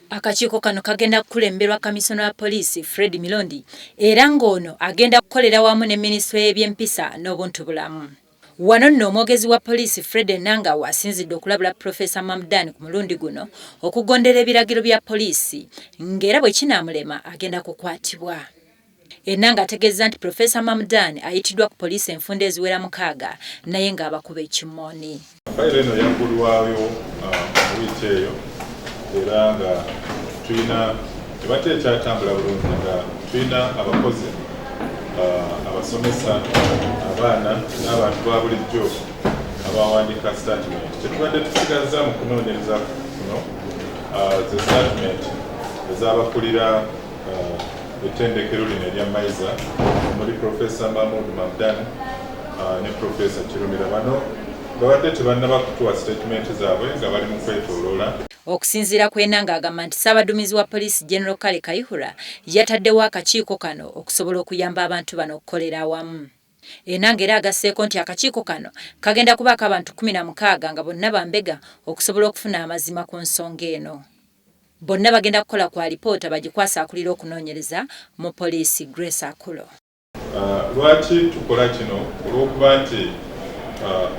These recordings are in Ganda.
Akakiiko kano kagenda kukulemberwa kamisona wa poliisi Fred Milondi era ng'ono agenda kukolera wamu ne minisitule y'ebyempisa n'obuntubulamu. Wano nno omwogezi wa poliisi Fred Enanga wasinzidde okulabula Profesa Mamdan ku mulundi guno okugondera ebiragiro bya poliisi ng'era bwe kinaamulema agenda kukwatibwa. Enanga ategeezza nti Profesa Mamdan ayitiddwa ku poliisi enfunda eziwera 6 naye ng'abakuba ekimooni. Fayiro eno yaggulwayo mu wiiki eyo era nga tulina ebadde ekyatambula bulungi nga tulina abakozi, abasomesa, abaana n'abantu ba bulijjo abawandiika statement. Kyetubadde tusigazza mu kunoonyereza kuno ze statement ez'abakulira ettendekero lino erya MAIZA omuli Profesa Mahmood Mamdan ne Profesa Kirumira. Bano babadde tebannaba kutuwa statement zaabwe nga bali mu kwetooloola. Okusinziira ku Enanga agamba nti Ssaabaduumizi wa poliisi General Kale Kayihura yataddewo akakiiko kano okusobola okuyamba abantu bano okukolera awamu. Enanga era agasseeko nti akakiiko kano kagenda kubaako abantu 16 nga bonna bambega okusobola okufuna amazima ku nsonga eno. Bonna bagenda kukola ku alipoota bagikwase akulira okunoonyereza mu poliisi Grace Akulo. Lwaki tukola kino? Olw'okuba nti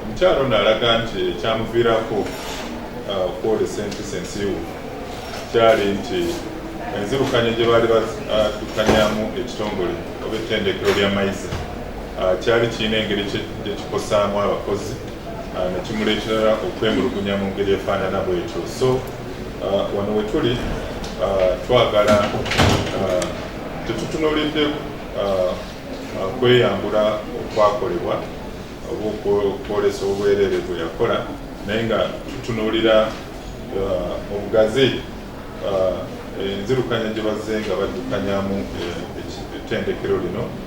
omukyala ono alaga nti ekyamuviirako okwolesa empisa ensiiwuufu kyali nti enzirukanya gye baali baddukanyamu ekitongole oba ettendekero lya MAIZA kyali kirina engeri gye kikosaamu abakozi ne kimuleetera okwemulugunya mu ngeri efaanana bw'etyo. So wano we tuli twagala tetutunuulidde kweyambula okwakolebwa oba okwolesa obwereere bwe yakola, naye nga tutunuulira obugazi enzirukanya gye bazze nga baddukanyamu ettendekero lino.